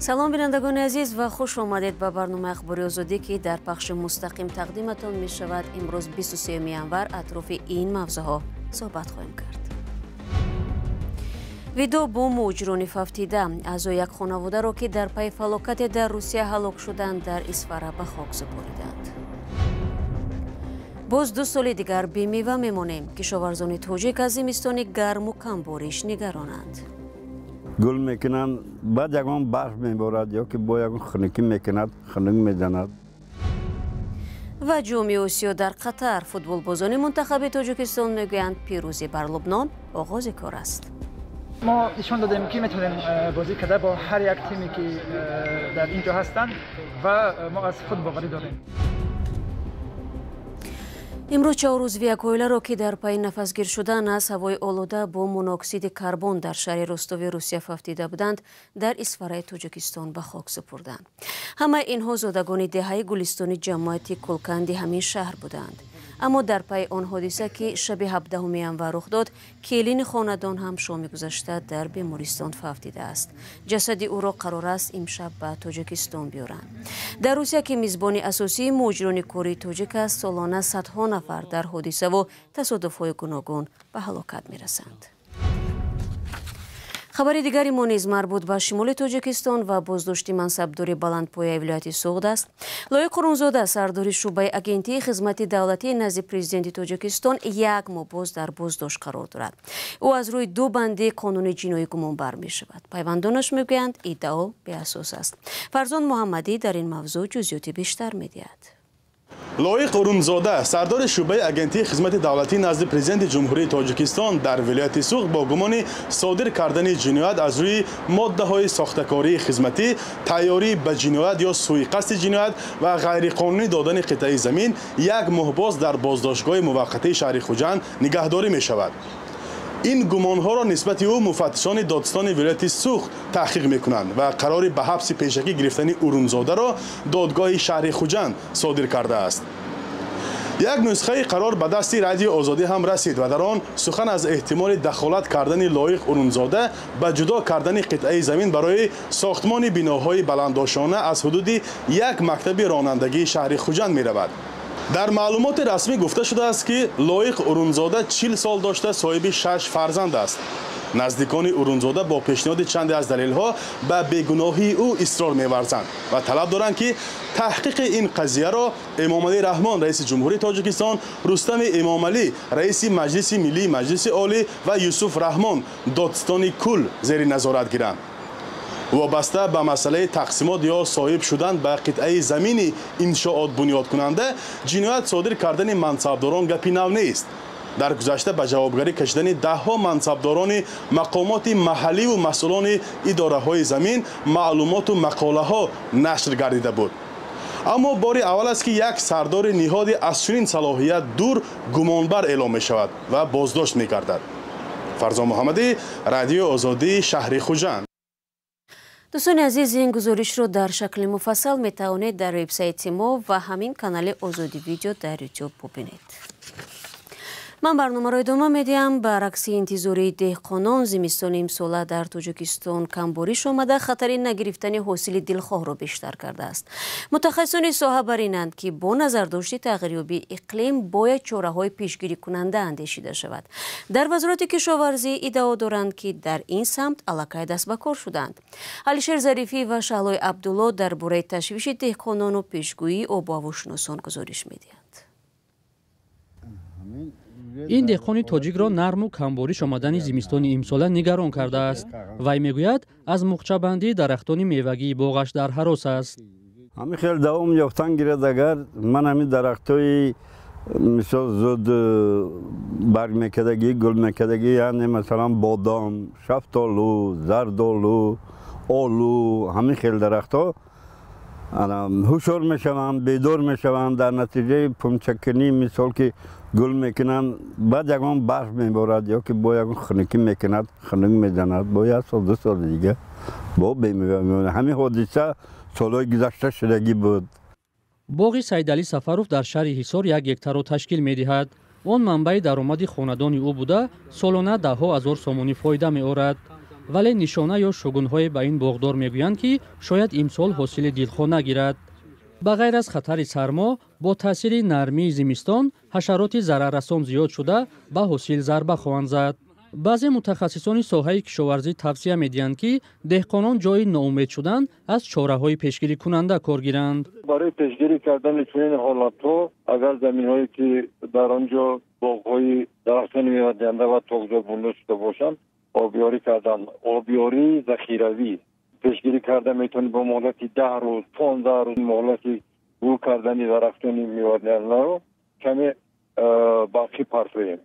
Салом, бинандагони азиз, ва хуш омадед ба барномаи Ахбори Озодӣ, ки дар пахши мустақим тақдиматон мешавад. Имрӯз 23 январ атрофи ин мавзӯъҳо суҳбат хоҳем кард. Видео бо муҳоҷирони фавтида. Аъзои як хонаводаро, ки дар пайи фалокате дар Русия ҳалок шуданд, дар Исфара ба хок супориданд. Боз 2 соли дигар бемева мемонем. Кишоварзони тоҷик аз зимистони гарму камбориш нигаронанд. Гул мекунанд, баъд ягон барф меборад ё ки бо ягон хунукӣ мекунад, хунук мезанад. Ва Ҷоми Осиё дар Қатар. Футболбозони мунтахаби Тоҷикистон мегӯянд, пирӯзӣ бар Лубнон оғози кор аст. Мо нишон додем, ки метавонем бозӣ карда бо ҳар як тиме, ки дар ин ҷо ҳастанд, ва мо аз худ боварӣ дорем. Имрӯз чаҳор узви як оиларо, ки дар пайи нафасгир шудан аз ҳавои олуда бо моноксиди карбон дар шаҳри Ростови Русия фавтида буданд, дар Исфараи Тоҷикистон ба хок супурданд. Ҳамаи инҳо зодагони деҳаи Гулистони ҷамоати Кулканди ҳамин шаҳр буданд. Аммо дар пайи он ҳодиса, ки шаби 17 январ рух дод, келини хонадон ҳам шоми гузашта дар бемористон фавтидааст. Ҷасади ӯро қарор аст имшаб ба Тоҷикистон биёранд. Дар Русия, ки мизбони асосии муҳоҷирони кории тоҷик аст, солона садҳо нафар дар ҳодисаву тасодуфҳои гуногун ба ҳалокат мерасанд. Хабари дигари мо низ марбут ба шимоли Тоҷикистон ва боздошти мансабдори баландпояи вилояти Суғд аст. Лоиқ Қурунзода, сардори шӯъбаи Агентии хизмати давлатии назди Президенти Тоҷикистон, як моҳ боз дар боздошт қарор дорад. Ӯ аз рӯи ду банди қонуни ҷиноӣ гумонбар мешавад. Пайвандонаш мегӯянд, иддао беасос аст. Фарзон Муҳаммадӣ дар ин мавзӯъ ҷузъиёти бештар медиҳад. Лоиқ Урунзода, сардори шӯъбаи Агентии хизмати давлатӣ назди Президенти Ҷумҳурии Тоҷикистон дар вилояти Суғд, бо гумони содир кардани ҷиноят аз рӯи моддаҳои сохтакории хизматӣ, тайёрӣ ба ҷиноят ё сӯиқасди ҷиноят ва ғайриқонунӣ додани қитъаи замин як моҳ боз дар боздоштгоҳи муваққатии шаҳри Хуҷанд нигаҳдорӣ мешавад. Ин гумонҳоро нисбати ӯ муфаттишони додистони вилояти Суғд таҳқиқ мекунанд ва қарори ба ҳабси пешакӣ гирифтани Урунзодаро додгоҳи шаҳри Хуҷанд содир кардааст. Як нусхаи қарор ба дасти Радиои Озодӣ ҳам расид ва дар он сухан аз эҳтимоли дахолат кардани Лоиқ Урунзода ба ҷудо кардани қитъаи замин барои сохтмони биноҳои баландошона аз ҳудуди як мактаби ронандагии шаҳри Хуҷанд меравад. Дар маълумоти расмӣ гуфта шудааст, ки Лоиқ Урунзода 40 сол дошта, соҳиби шаш фарзанд аст. Наздикони Урунзода бо пешниҳоди чанде аз далелҳо ба бегуноҳии ӯ исрор меварзанд ва талаб доранд, ки таҳқиқи ин қазияро Эмомалӣ Раҳмон, раиси Ҷумҳурии Тоҷикистон, Рустами Эмомалӣ, раиси Маҷлиси Миллии Маҷлиси Олӣ, ва Юсуф Раҳмон, додситони кул, зери назорат гиранд. Вобаста ба масъалаи тақсимот ё соҳиб шудан ба қитъаи замини иншоот бунёдкунанда ҷиноят содир кардани мансабдорон гапи нав нест. Дар гузашта ба ҷавобгарӣ кашидани даҳҳо мансабдорони мақомоти маҳалливу масъулони идораҳои замин маълумоту мақолаҳо нашр гардида буд. Аммо бори аввал аст, ки як сардори ниҳоди аз чунин салоҳият дур гумонбар эълом мешавад ва боздошт мегардад. Фарзон Муҳаммадӣ, Радиои Озодӣ, шаҳри Хуҷанд. Дӯстони азиз, ин гузоришро дар шакли муфассал метавонед дар вебсайти мо ва ҳамин канали Озодӣ Видео дар Ютуб бубинед. Ман барномаро идома медиҳам. Баръакси интизории деҳқонон, зимистони имсола дар Тоҷикистон камбориш омада, хатари нагирифтани ҳосили дилхоҳро бештар кардааст. Мутахассисони соҳа бар инанд, ки бо назардошти тағйирёбии иқлим бояд чораҳои пешгирикунанда андешида шавад. Дар Вазорати кишоварзӣ иддао доранд, ки дар ин самт аллакай даст ба кор шуданд. Алишер Зарифӣ ва Шаҳлои Абдулло дар бораи ташвиши деҳқонону пешгӯии обу ҳавошиносон гузориш медиҳанд. Ин деҳқони тоҷикро нарму камбориш омадани зимистони имсола нигарон кардааст. Вай мегӯяд, аз муғчабандии дарахтони мевагии боғаш дар ҳарос аст. Ҳамин хел давом ёфтан гирад, агар ман ҳамин дарахтҳои, мисол, зуд барг мекардагӣ, гул мекардагӣ, яъне масалан бодом, шафтолу, зардолу, олу, ҳамин хел дарахтҳо ҳушёр мешаванд, бедор мешаванд. Дар натиҷаи пунчакунӣ, мисол, ки гул мекунанд, баъд ягон барф меборад ё ки бо ягон хунукӣ мекунад, хунук мезанад, бо як сол, 2 соли дига бо бемева мемонад. Ҳамин ҳодиса солҳои гузашта шудагӣ буд. Боғи Саидалӣ Сафаров дар шаҳри Ҳисор 1 гектарро ташкил медиҳад. Он манбаи даромади хонадони ӯ буда, солона даҳҳо ҳазор сомонӣ фоида меорад. Вале нишона ё шугунҳое ба ин боғдор мегӯянд, ки шояд имсол ҳосили дилхоҳ нагирад. Ба ғайр аз хатари сармо, бо таъсири нармии зимистон ҳашароти зараррасон зиёд шуда, ба ҳосил зарба хоҳанд зад. Баъзе мутахассисони соҳаи кишоварзӣ тавсия медиҳанд, ки деҳқонон ҷои ноумед шудан аз чораҳои пешгирикунанда кор гиранд. Барои пешгирӣ кардани чунин ҳолатҳо, агар заминҳое ки дар он ҷо боғҳои дарахтони мевадиҳанда ва токзор бунёд шуда бошанд, обёрӣ кардан, обёрии захиравӣ пешгирӣ карда метавонем бо муҳлати 10 рӯз, 15 рӯз муҳлати гул кардани дарахтони мевадиҳандаро каме барқӣ партоем.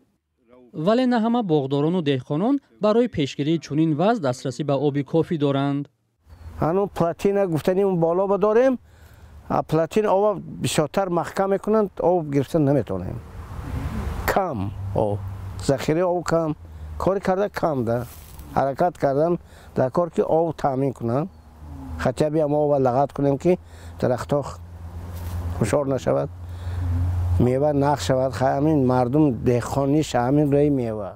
Вале на ҳама боғдорону деҳқонон барои пешгирии чунин вазъ дастрасӣ ба оби кофӣ доранд. Ҳанӯз плотина гуфтаним боло ба дорем, плотина об бисёртар маҳкам мекунанд, об гирифтан наметавонем. Кам об, захираи об кам, кори карда кам да. Ҳаракат кардан дар кор ки об таъмин кунанд, хотя бы ам об лағат кунем ки дарахтҳо хушор нашавад, мева нақ шавад. Ҳамин мардум деҳқониш ҳамин рӯи мева.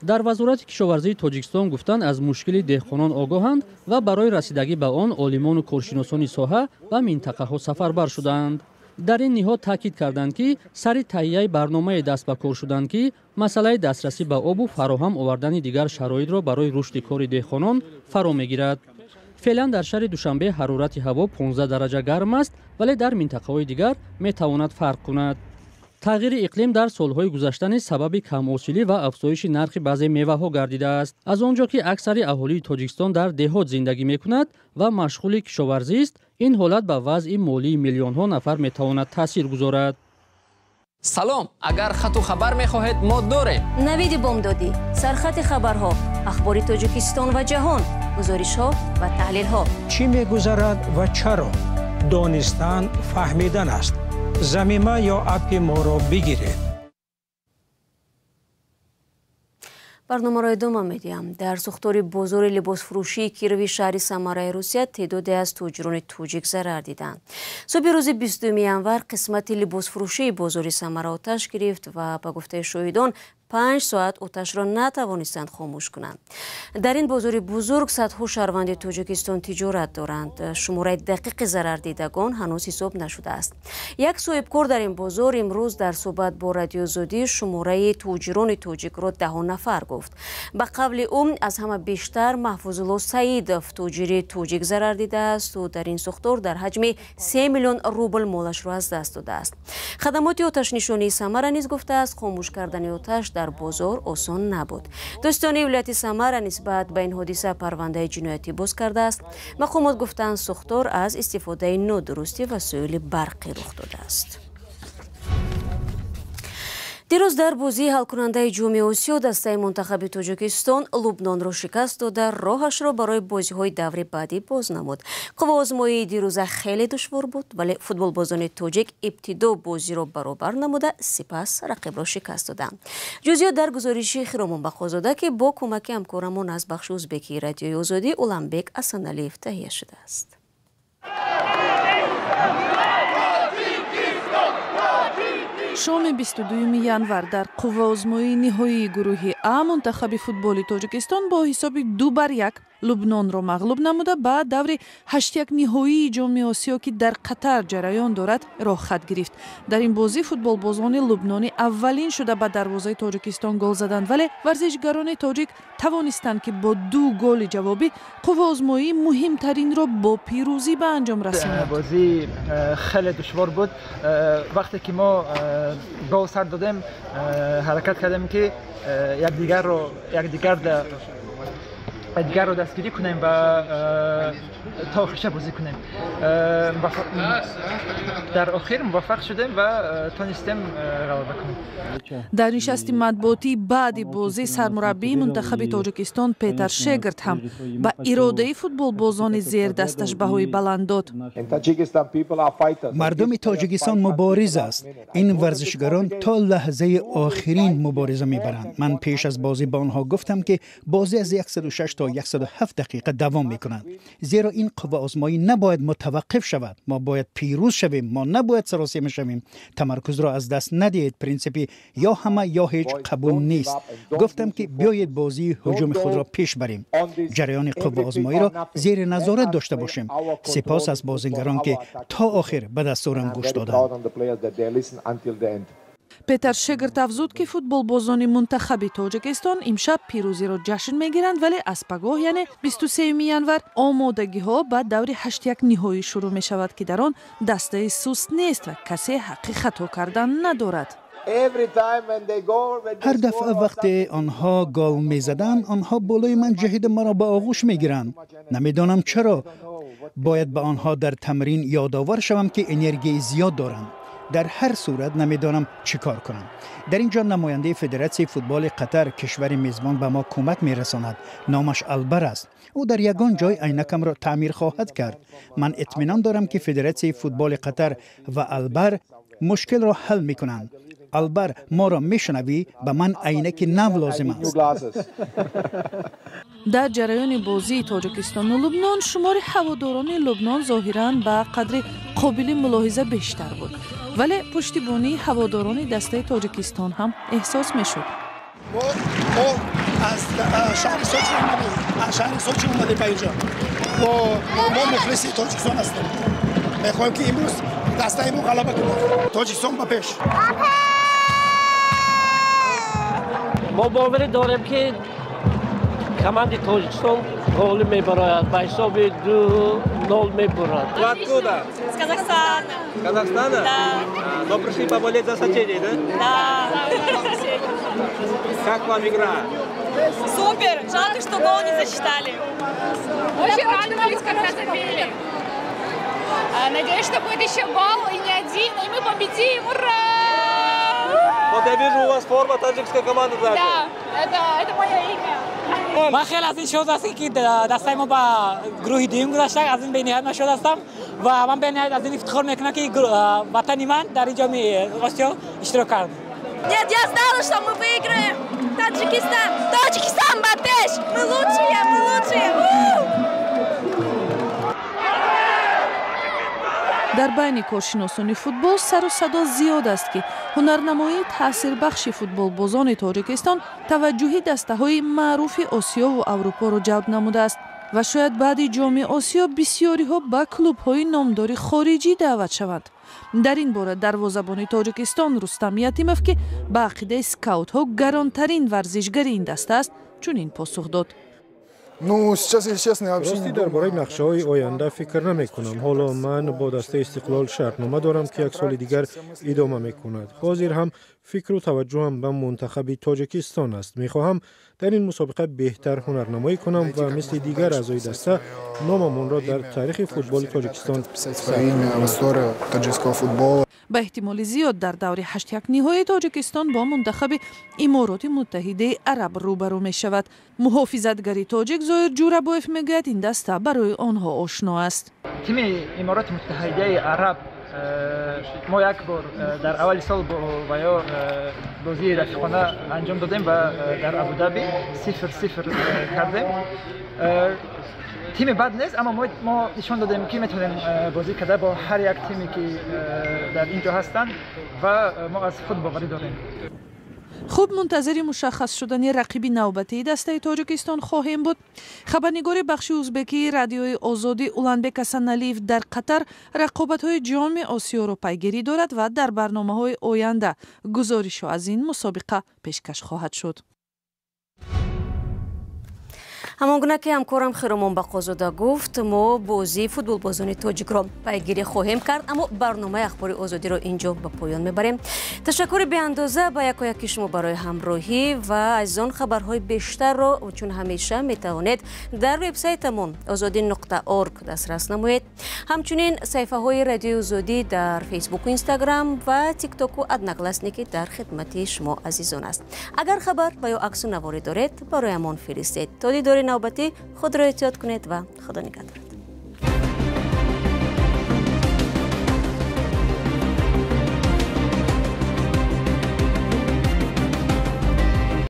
Дар Вазорати кишоварзии Тоҷикистон гуфтанд, аз мушкили деҳқонон огоҳанд ва барои расидагӣ ба он олимону коршиносони соҳа ба минтақаҳо сафарбар шудаанд. Дар ин ниҳод таъкид карданд, ки сари таҳияи барномае даст ба кор шуданд, ки масъалаи дастрасӣ ба обу фароҳам овардани дигар шароитро барои рушди кори деҳқонон фаро мегирад. Феълан дар шаҳри Душанбе ҳарорати ҳаво 15 дараҷа гарм аст, вале дар минтақаҳои дигар метавонад фарқ кунад. Тағйири иқлим дар солҳои гузашта низ сабаби камҳосилӣ ва афзоиши нархи баъзе меваҳо гардидааст. Аз он ҷо ки аксари аҳолии Тоҷикистон дар деҳот зиндагӣ мекунад ва машғули кишоварзист, ин ҳолат ба вазъи молии миллионҳо нафар метавонад таъсир гузорад. Салом, агар хату хабар мехоҳед, мо дорем. Навиди бомдодӣ, сархати хабарҳо, ахбори Тоҷикистон ва ҷаҳон, гузоришҳо ва таҳлилҳо. Чӣ мегузарад ва чаро? Донистан фаҳмидан аст. Замима ё аппи моро бигиред. Барномаро идома медиҳам. Дар сӯхтори бозори либосфурӯшии Кирови шаҳри Самараи Русия теъдоде аз тоҷирони тоҷик зарар диданд. Субҳи рӯзи 22 январ қисмати либосфурӯшии бозори Самара оташ гирифт ва ба гуфтаи шоҳидон 5 соат оташро натавонистанд хомӯш кунанд. Дар ин бозори бузург садҳо шаҳрванди Тоҷикистон тиҷорат доранд. Шумораи дақиқи зарардидагон ҳанӯз ҳисоб нашудааст. Як соҳибкор дар ин бозор имрӯз дар суҳбат бо Радиои Озодӣ шумораи тоҷирони тоҷикро 10 нафар гуфт. Ба қавли ӯ аз ҳама бештар Маҳфузулло Саидов, тоҷири тоҷик, зарар дидааст. Ӯ дар ин сӯхтор дар ҳаҷми 3 миллион рубл молашро аз даст додааст. Хадамоти оташнишонии Самара низ гуфтааст, хомӯш кардани оташ дар бозор осон набуд. Дӯстони вилояти Самара нисбат ба ин ҳодиса парвандаи ҷиноятӣ боз кардааст. Мақомот гуфтанд, сӯхтор аз истифодаи нодурусти васоили барқӣ рух додааст. Дирӯз дар бозии ҳалкунандаи Ҷоми Осиё дастаи мунтахаби Тоҷикистон Лубнонро шикаст дода, роҳашро барои бозиҳои даври баъдӣ боз намуд. Қувваозмоии дирӯза хеле душвор буд, вале футболбозони тоҷик ибтидо бозиро баробар намуда, сипас рақибро шикаст доданд. Ҷузъиёт дар гузориши Хиромон Бақозода, ки бо кӯмаки ҳамкорамон аз бахши узбекии Радиои Озодӣ Уламбек Асаналиев таҳия шудааст. Шоми 22 январ дар қувваозмоии ниҳоии гурӯҳи А мунтахаби футболи Тоҷикистон бо ҳисоби 2-1 Лубнонро мағлуб намуда ба даври 8-1 ниҳоии Ҷоми Осиё, ки дар Қатар ҷараён дорад, роҳ хат гирифт. Дар ин бозӣ футболбозони лубнонӣ аввалин шуда ба дарвозаи Тоҷикистон гол заданд, вале варзишгарони тоҷик тавонистанд, ки бо 2 голи ҷавобӣ қувваозмоии муҳимтаринро бо пирӯзӣ ба анҷом расонанд. Бозӣ хеле душвор буд. Вақте ки мо гол сар додем, ҳаракат кардем, ки якдигарро дастгирӣ кунем ва то охирша бозӣ кунем. Дар охир муваффақ шудем ва тонистем ғалаба кунем. Дар нишасти матбуотии баъди бозӣ сармураббии мунтахаби Тоҷикистон Петар Шегард ҳам ба иродаи футболбозони зердасташ баҳои баланд дод. Мардуми Тоҷикистон мубориз аст. Ин варзишгарон то лаҳзаи охирин мубориза мебаранд. Ман пеш аз бозӣ ба онҳо гуфтам, ки бозӣ аз 106 то تا 107 دقیقه دوام میکنند، زیرا این قوه آزمایی نباید متوقف شود. ما باید پیروز شویم، ما نباید سراسیمه شویم. تمرکز را از دست ندهید. پرینسیپی یا همه یا هیچ قبول نیست. گفتم که بیایید بازی هجوم خود را پیش بریم، جریان قوه آزمایی را زیر نظارت داشته باشیم. سپاس از بازیگران که تا آخر به دستورم گوش دادند. Петар Шегарт афзуд, ки футболбозони мунтахаби Тоҷикистон имшаб пирӯзиро ҷашн мегиранд, вале аз пагоҳ, яъне 23 январ, омодагиҳо ба даври ҳаштяк ниҳоӣ шурӯъ мешавад, ки дар он дастаи суст нест ва касе ҳаққи хато кардан надорад. Ҳар дафъа вақте онҳо гол мезаданд, онҳо болои ман ҷаҳида маро ба оғӯш мегиранд. Намедонам чаро. Бояд ба онҳо дар тамрин ёдовар шавам, ки энергияи зиёд доранд. Дар ҳар сурат намедонам чӣ кор кунам. Дар ин ҷо намояндаи федератсияи футболи Қатар, кишвари мезбон, ба мо кӯмак мерасонад. Номаш Албар аст. Ӯ дар ягон ҷой айнакамро таъмир хоҳад кард. Ман итминон дорам, ки федератсияи футболи Қатар ва Албар мушкилро ҳал мекунанд. Албар, моро мешунавӣ? Ба ман айнаки нав лозим аст. Дар ҷараёни бозии Тоҷикистону Лубнон шумори ҳаводорони Лубнон зоҳиран ба қадри қобили мулоҳиза бештар буд, вале пуштибонии ҳаводорони дастаи Тоҷикистон ҳам эҳсос мешуд. Мо аз шаҳри Сочи омадем, аз шаҳри Сочи омадем ба инҷо. Мо мухлиси Тоҷикистон ҳастем. Мехоҳем, ки имрӯз дастаи мо ғалаба кунад. Тоҷикистон ба пеш! Мо боварӣ дорем, ки команди Тоҷикистон ғолиб мебарояд, ба ҳисоби 2-0 мебурад. Вы откуда? С Казахстана. Казахстана? Да. Но пришли поболеть за соседей, да? Да. Как вам игра? Супер! Жалко, что гол не засчитали. Очень радовались, когда забили. Надеюсь, что будет еще гол, и не один, и мы победим. Ура! Вот я вижу, у вас форма таджикской команды даже. Да, это мое имя. Ман хеле аз ин шод ҳастам, ки дастаи мо ба гурӯҳи дуюм гузашта. Аз ин бениҳоят ман шод ҳастам ва ман бениҳоят аз ин ифтихор мекунам, ки ватани ман дар ин ҷоми Осиё иштирок кард. Нет, я знала, что мы выиграем! Таджикистан! Таджикистан, ба пеш! Мы лучшие, мы лучшие! Дар байни коршиносони футбол сару садо зиёд аст, ки ҳунарнамоии таъсирбахши футболбозони Тоҷикистон таваҷҷӯҳи дастаҳои маъруфи Осиёву Аврупоро ҷалб намудааст ва шояд баъди Ҷоми Осиё бисёриҳо ба клубҳои номдори хориҷӣ даъват шаванд. Дар ин бора дарвозабони Тоҷикистон Рустам Ятимов, ки ба ақидаи скаутҳо гаронтарин варзишгари ин даста аст, чунин посух дод. Ну, сейчас, если честно, я вообще Ростӣ, дар бораи нақшаҳои оянда фикр намекунам. Ҳоло ман бо дастаи Истиқлол шартнома дорам, ки як соли дигар идома мекунад. Ҳозир ҳам фикру таваҷҷӯҳам ба мунтахаби Тоҷикистон аст. Мехоҳам дар ин мусобиқа беҳтар ҳунарнамоӣ кунам ва мисли дигар аъзои даста номамонро дар таърихи футболи Тоҷикистон. Ба эҳтимоли зиёд дар даври ҳаштяк ниҳоии Тоҷикистон бо мунтахаби Имороти Муттаҳидаи Араб рӯбарӯ мешавад. Муҳофизатгари тоҷик Зоир Ҷурабоев мегӯяд, ин даста барои онҳо ошно аст. Тими Имороти Муттаҳидаи Араб мо як бор дар аввали сол бо ваё бозии рафиқона анҷом додем ва дар Абудаби 0-0 кардем. Тими бад нест, аммо мо нишон додем, ки метавонем бозӣ карда бо ҳар як тиме, ки дар ин ҷо ҳастанд, ва мо аз худ боварӣ дорем. Хуб, мунтазири мушаххас шудани рақиби навбатии дастаи Тоҷикистон хоҳем буд. Хабарнигори бахши узбекии Радиои Озодӣ Уланбек Асаналиев дар Қатар рақобатҳои Ҷоми Осиёро пайгирӣ дорад ва дар барномаҳои оянда гузоришҳо аз ин мусобиқа пешкаш хоҳад шуд. Ҳамон гуна ки ҳамкорам Хиромон Бақозода гуфт, мо бозии футболбозони тоҷикро пайгирӣ хоҳем кард, аммо барномаи Ахбори Озодиро ин ҷо ба поён мебарем. Ташаккури беандоза ба якояки шумо барои ҳамроҳӣ ва азизон, хабарҳои бештарро чун ҳамеша метавонед дар вебсайтамон озодӣ.орг дастрас намоед. Ҳамчунин саҳифаҳои Радиои Озодӣ дар Фейсбуку, Инстаграм ва Тиктоку Одноклассники дар хидмати шумо азизон аст. Агар хабар ва ё аксу наворӣ доред, бароямон фиристед. То дидори навбатӣ худро эҳтиёт кунед ва Худо нигаҳдор.